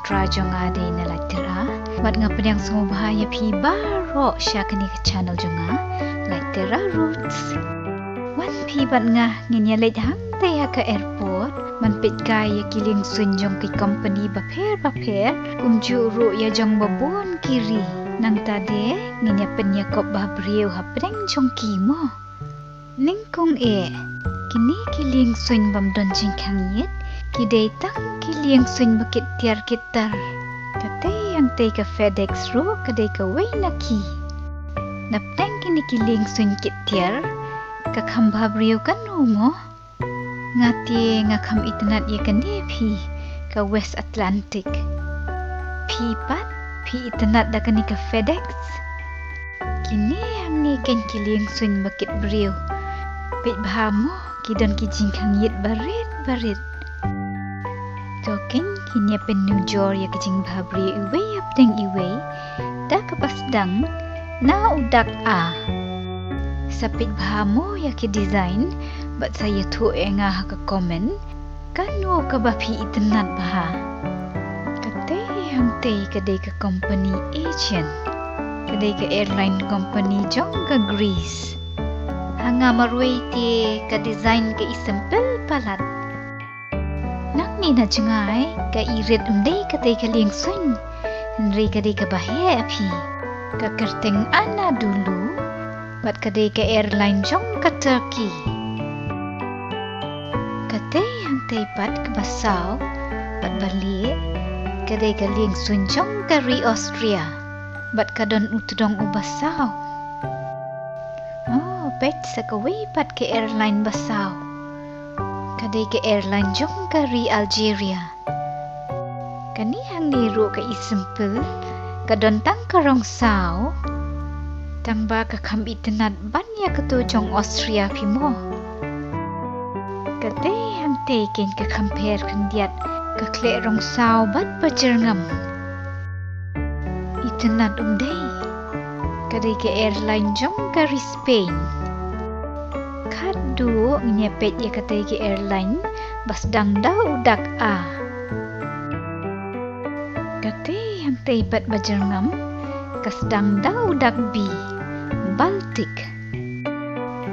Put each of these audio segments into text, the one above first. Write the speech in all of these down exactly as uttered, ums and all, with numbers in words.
Trai jong nga dei na Laitera. Bad nga pdiang sngewbha ïa phi baroh sha kane ka channel jong nga, Laitera Roots. Wan phi bad nga ngin ïa leit hangta ha ka airport ban peit kai ïa ki liengsuiñ jong ki company bapher bapher, kumjuh ruh ïa jong babun ki ri. Nangta de ngin ïa pynïakop bhabriew hapdeng jong ki mo. Nyngkong eh, kine ki liengsuiñ bym don jingkhang ïit, ki dei tang ki liengsuiñ ba kit tiar kit tar. Katei hangtei ka FedEx ruh ka dei kawei na ki. Napdeng kine ki liengsuiñ kit tiar, ka kham bhabriew kano mo? Nga te nga kham itynnad ïa kane phi, ka West Atlantic. Phi pat, phi itynnad da kane ka FedEx? Kine hangne keiñ ki liengsuiñ ba kit briew. Peit bha mo, ki don ki jingkhang ïit barit barit. To keiñ, ngin ïa pynujor ïa ki jingbhabriew iwei hapdeng iwei da kaba sdang na u dak A. Sa peit bha mo ïa ki design bad sa ïathuh ïa nga ha ka comment kano kaba phi itynnad bha. Katei hangtei ka dei ka company Aegean. Ka dei ka airline company jong ka Greece. Ha nga marwei te ka design ka i simple palat. Nangne na jngai ka i rit ym dei katei ka liengsuiñ, hynrei ka dei kaba heh phi. Ka kyrteng Anadolu, bad ka dei ka airline jong ka Turkey. Katei hangtei pat kaba saw bad ba lieh, ka dei ka liengsuiñ jong ka ri Austria, bad ka don u tdong uba saw. Oh, peit sa kawei pat ka airline ba saw. Ka dei ka airline jong ka ri Algeria. Kane hangne ruh ka i simple, ka don tang ka rong saw. Tang ba ka kham itynnad ban ïa kato jong Austria phi mo. Katei hangtei keiñ ka kham pher khyndiat, ka khleh rong saw bad ba jyrngam. Itynnad ym dei. Ka dei ka airline jong ka ri Spain. Khatduh ngin ïa peit ïa katei ka airline ba sdang da u dak A. Katei hangtei pat ba jyrngam, ka sdang da u dak B, Baltic.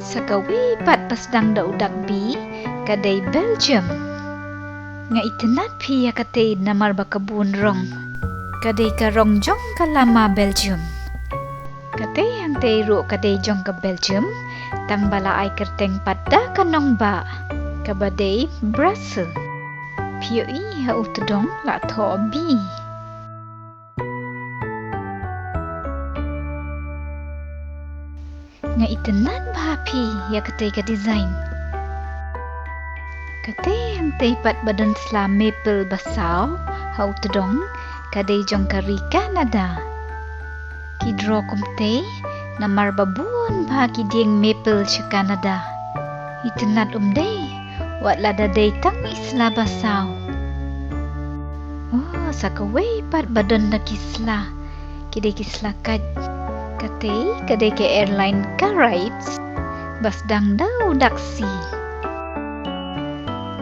Sa kawei pat ba sdang da u dak B, ka dei Belgium. Nga itynnad phi ïa katei namar ba ka bun rong. Ka dei ka rong jong ka lama Belgium. Katei hangtei ruh ka dei jong ka Belgium, tang ba la ai kyrteng pat da ka nongbah, kaba dei Brussels. Phi ïohi ha u tdong la thoh B. Nga itynnad bha phi ïa katei ka design. Katei hangtei pat ba don sla maple ba saw ha u tdong, ka dei jong ka ri Canada. Ki draw kumtei namar ba bun bha ki dieng maple sha Canada. Itynnad ym dei, wat lada dei tang i sla ba saw. Oh, sa kawei pat ba don da ki sla. Ki dei ki sla kait. Katei ka dei ka airline Caribes ba sdang da u dak C.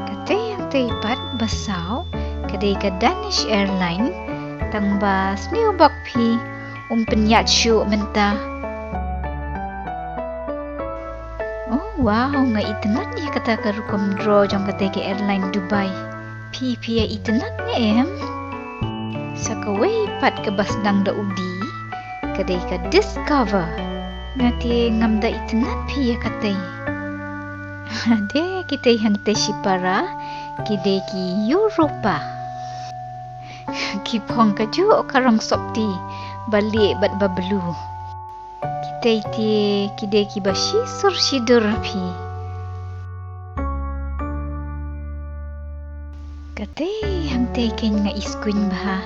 Katei hangtei pat ba saw ka dei ka Danish Airline, tang ba sniew bok phi, ym pynïaid shuh mynta. Oh wow, nga itynnad ïa kata ka rukom draw jong katei ka airline Dubai. Phi phi ïa itynnad ne em? Sa kawei pat kaba sdang da u D, ka dei ka Discover. Nga te ngam da itynnad phi ïa katei. Dei kitei hangtei shipara, ki dei ki Europa. Ki phong kajuh ka rong sopti, ba lieh bad ba blue. Kitei te ki dei kiba shi sur shi dur phi. Katei hangtei keiñ nga iskuiñ bha.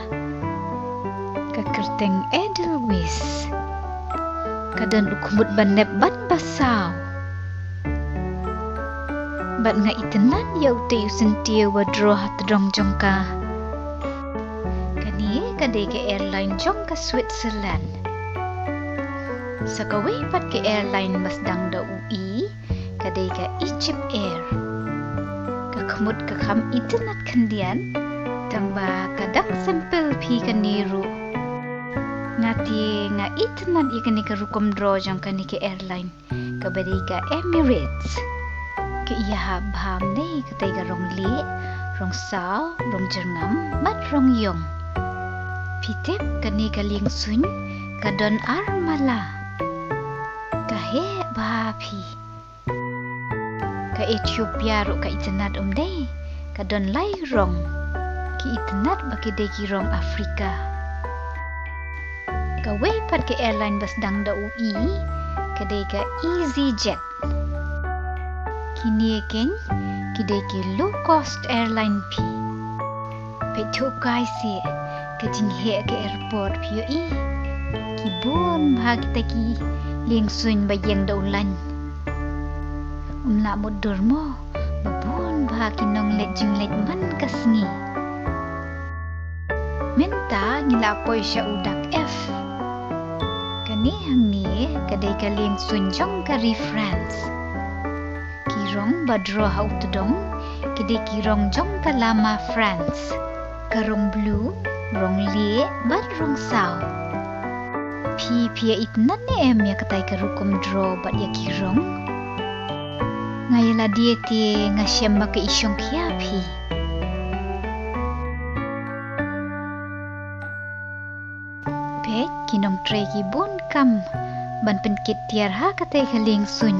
Ka kyrteng Edelweiss. Ka don u khmut ba nep bad ba saw. Bad nga itynnad ïa utei u syntiew ba draw ha tdong jong ka. Kane ka dei ka airline jong ka Switzerland. Sa kawei pat ka airline ba sdang da u E, ka dei ka Egypt Air. Ka khmut ka kham itynnad khyndiat, tang ba ka dang Simple phi kane ruh. Nga te nga itynnad ïa kane ka rukom draw jong kane ka airline, kaba dei ka Emirates. Ka ïahap bha ym dei, katei ka rong lieh, rong saw, rong jyrngam bad rong ïong. Phi tip kane ka liengsuiñ ka don ar mala. Ka heh bha phi. Ka Ethiopia ruh ka itynnad ym dei, ka don lai rong. Ki itynnad ba ki dei ki rong Afrika. Kawei pat ka airline ba sdang da u E, ka dei ka EasyJet. Kine keiñ ki dei ki low cost airline phi. Peit thuh kai seh ka jingheh ka airport phi ïohi. Ki bun bha kita ki liengsuiñ ba ïeng da u lain. Ym lah mutdur mo, ba bun bha ki nongleit jingleit man ka sngi. Mynta ngi la poi sha u dak F. Kane hangne ka dei ka liengsuiñ jong ka ri France. Ki rong ba draw ha u tdong ki dei ki rong jong ka lama France. Ka rong blue, rong lieh bad rong saw. Phi, phi ïa itynnad ne em ïa katai ka rukom draw bad ïa ki rong? Nga ïa lade te nga shem ba ka i shongkhia phi. Peit ki nongtrei ki bun kam ban pynkit tiar ha katai ka liengsuiñ.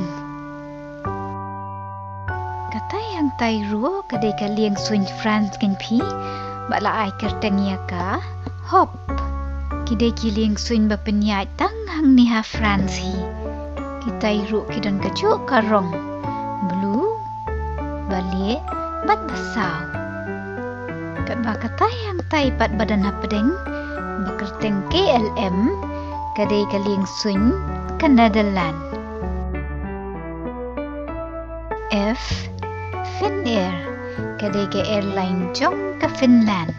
Katai hangtai ruh ka dei ka liengsuiñ France keiñ phi, ba la ai kyrteng ïa ka Hop. Ki dei ki liengsuiñ ba pynïaid tang hangne ha France hi. Kitai ruh ki don kajuh ka rong, blue, ba lieh bad ba saw. Katba katai hangtai pat ba don hapdeng ba kyrteng K L M, ka dei ka liengsuiñ ka Netherlands. F, Finnair, ka dei ka airline jong ka Finland.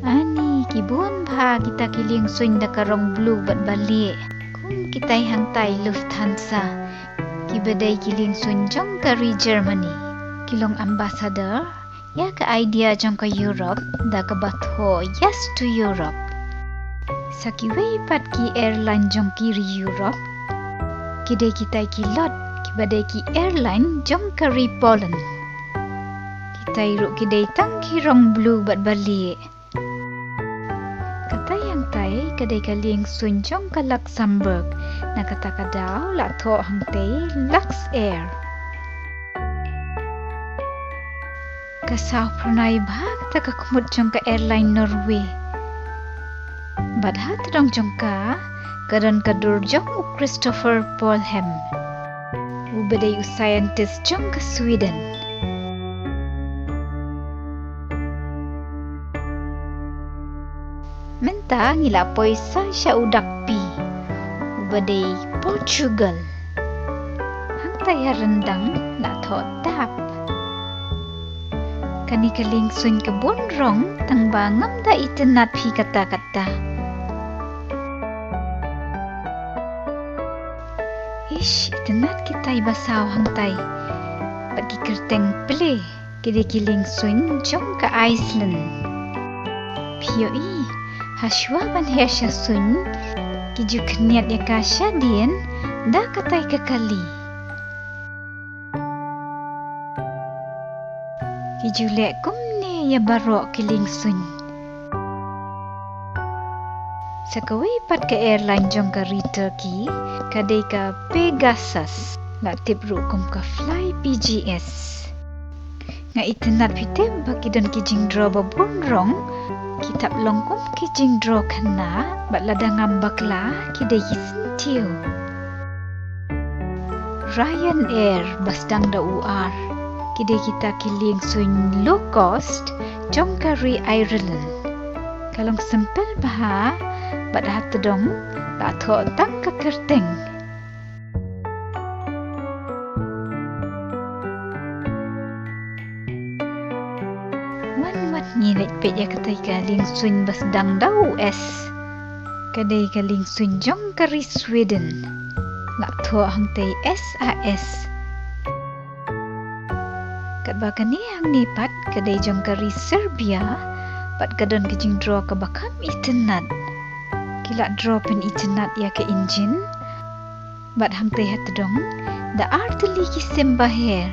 Ani, ki bun bha kita ki liengsuiñ da ka rong blue bad ba lieh, kum kitai hangtai Lufthansa, kiba dei ki liengsuiñ jong ka ri Germany. Ki long ambassador ïa ka idea jong ka Europe da kaba thoh Yes to Europe. Sa kiwei pat ki airline jong ki ri Europe, ki dei kitai ki lot kiba dei ki airline jong ka ri Poland. Kitai ruh ki dei tang ki rong blue bad ba lieh. Katai hangtai ka dei ka liengsuiñ jong ka Luxembourg, na kata ka daw la thoh hangtai Lux Air. Ka saw phyrnai bha kata ka khmut jong ka airline Norway. Bad ha tdong jong ka, ka don ka dur jong u Christopher Polhem, uba dei u scientist jong ka Sweden. Mynta ngi la poi sa sha u dak P, uba dei Portugal. Hangtai ha ryndang la thoh dap. Kane ka liengsuiñ ka bun rong, tang ba ngam da itynnad phi kata kata. Ish, itynnad kitai ba saw hangtai. Bad ki kyrteng pli, ki dei ki liengsuiñ jong ka Iceland. Phi ïohi, ha shuwa ban her sha suiñ, ki ju khyndiat ïa ka shadien da katai ka kali. Ki ju leh kumne ïa baroh ki liengsuiñ. Sa kawei pat ka airline jong ka ri Turkey, ka dei ka Pegasus, la tip ruh kum ka Fly P G S. Nga itynnad phi tip ba ki don ki jingdraw ba bun rong, ki thap long kum ki jingdraw khynnah, bad lada ngam bakla ki dei ki syntiew. Ryanair ba sdang da u R, ki dei kita ki liengsuiñ low cost jong ka ri Ireland. Ka long simple bha, bad ha tdong la thoh tang ka kyrteng. Wan, wan ngi leit peit ïa katai ka liengsuiñ ba sdang da u S. Ka dei ka liengsuiñ jong ka ri Sweden. La thoh hangtai S A S. Katba kane hangne pat ka dei jong ka ri Serbia, Bad ka don ka jingdraw kaba kham itynnad. Ki la draw pynitynnad ïa ka injin. Bad hangtei ha tdong da artylli ki sim ba her.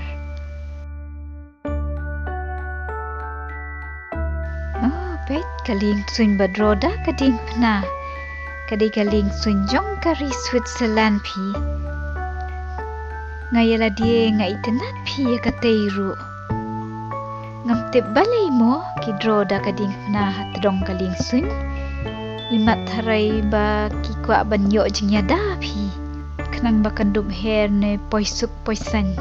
Oh, peit ka liengsuiñ ba draw da ka diengphna. Ka dei ka liengsuiñ jong ka ri Switzerland phi. Nga ïa lade nga itynnad phi ïa katei ruh. Ngam tip balei mo ki draw da ka diengphna ha tdong ka liengsuiñ. Imat tharai ba ki kwah ban ïoh jingïada phi. Khnang ba kan dup her ne poi suk poi saiñ.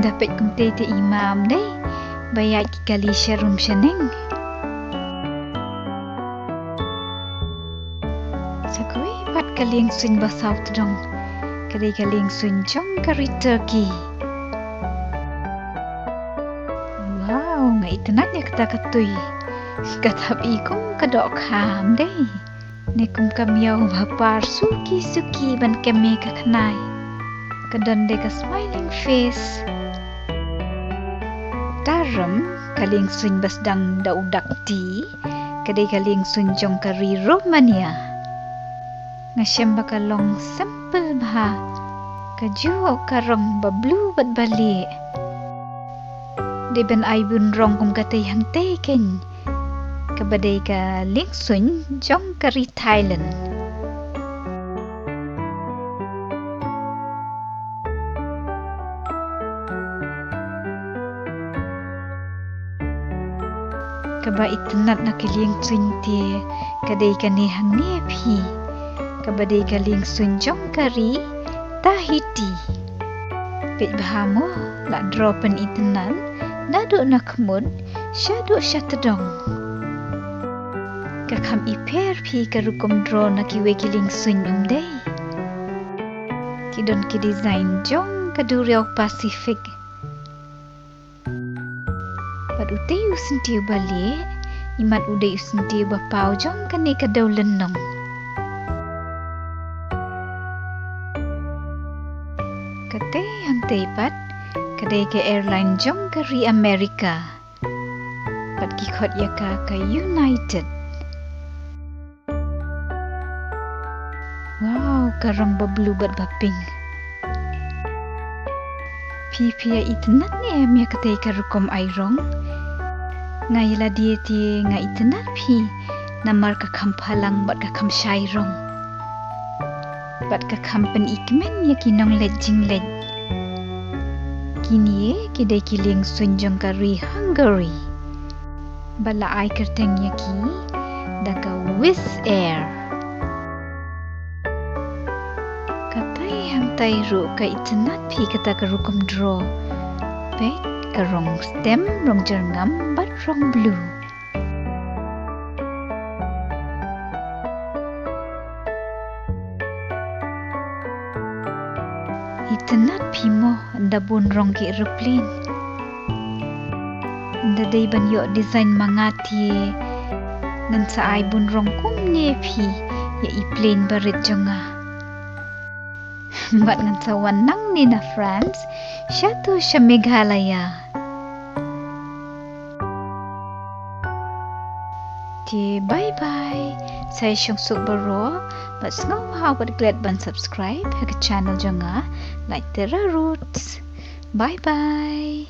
Da peit kumtei te i mam dei ba ïaid ki kali sha rum sha neng. Sa kawei pat ka liengsuiñ ba saw tdong. Ka dei ka liengsuiñ jong ka ri Turkey. Wow, nga itynnad ïa kata ka tui. Ka thap i kum ka dohkha ym dei. Ne kum ka miaw ba par suki suki ban kemma ka khnai. Ka don de ka smiling face. Tarum ka liengsuiñ ba sdang da u dak ti. Ka dei ka liengsuiñ jong ka ri Romania. Nga shem ba ka long simple bha. Kajuh ka rong ba blue bad ba lieh. Dei ban ai bun rong kum katei hangtei keiñ. Kaba dei ka liengsuiñ jong ka ri Thailand. Kaba itynnad na ka liengsuiñ te ka dei kane hangne phi. Kaba dei ka liengsuiñ jong ka ri Tahiti. Peit bha mo, la draw pynitynnad naduh na khmut shaduh sha tdong. Ka kham i pher phi ka rukom draw na kiwei ki liengsuiñ ym dei. Ki don ki design jong ka duriaw Pacific. Bad utei u syntiew ba lieh, imat u dei u syntiew ba paw jong kane ka dewlynnong. Katei hangtei pat ka dei ka airline jong ka ri America. Bad ki khot ïa ka ka United. Wow, ka rong ba blue bad ba pink. Phi phi ïa itynnad ne em ïa katei ka rukom ai rong? Nga ïa lade te nga itynnad phi namar ka kham phalang bad ka kham shai rong. Bad ka kham pyni kmen ïa ki nongleit jingleit. Kine ki dei ki liengsuiñ jong ka ri Hungary. Ba la ai kyrteng ïa ki da ka Wizz Air. Katei hangtei ruh ka itynnad phi kata ka rukom draw. Peit ka rong stem, rong jyrngam bad rong blue. Itynnad phi mo, ynda bun rong ki aeroplane. Ynda dei ban ïoh design ma nga te ngan sa ai bun rong kumne phi ïa i plane ba rit jong nga. Bad ngan sa wan nangne na France, shato sha Meghalaya. Te bye bye. Sa ïa shong suk baroh bad sngewbha bad klet ban subscribe ha ka channel jong nga, Laittera Roots. Bye bye.